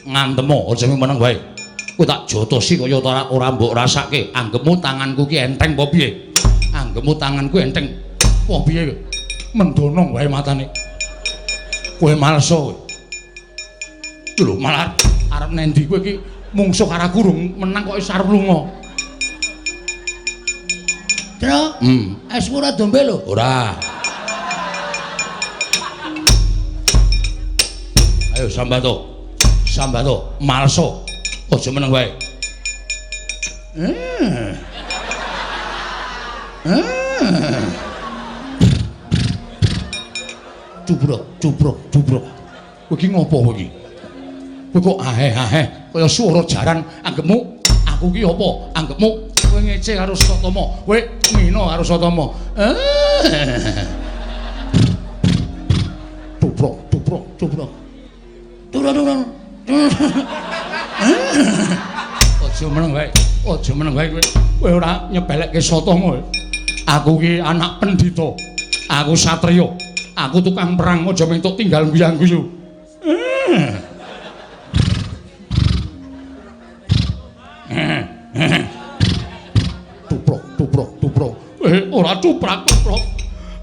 Ngantemo aja meneng wae. Kowe tak jotosi kaya ora mbok rasake. Anggepmu tanganku ki enteng apa piye? Anggepmu tanganku enteng apa piye? Mendono wae matane. Kowe malso kowe. Lho malah arep nendi kowe iki mungsuh karo aku rung menang kok wis arep lunga. Tru, esmu ora dombe lho. Ora. Ayo sambato. Sambato, malso. Aja meneng wae. Cubrok, cubrok, cubrok. Kowe iki ngopo kowe iki? Kowe kok aheh-aheh kaya swara jaran anggepmu aku ki apa? Anggepmu kowe ngece karo Satama, kowe ngina karo Satama. Cubrok, cubrok, cubrok. Turun, turun. Aja meneng wae. Aja meneng wae kowe. Kowe ora nyepelekke Satama. Aku ki anak pendhita. Aku satriya. Aku tukang perang aja mentuk tinggal guyang-guyu. Tuprok, tuprok, tuprok. Ora tuprak, tuprok.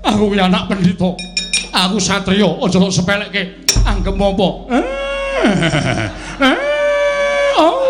Aku ki anak pendhita. Aku satriya, aja tok sepelekke. Anggepmu apa? Oh.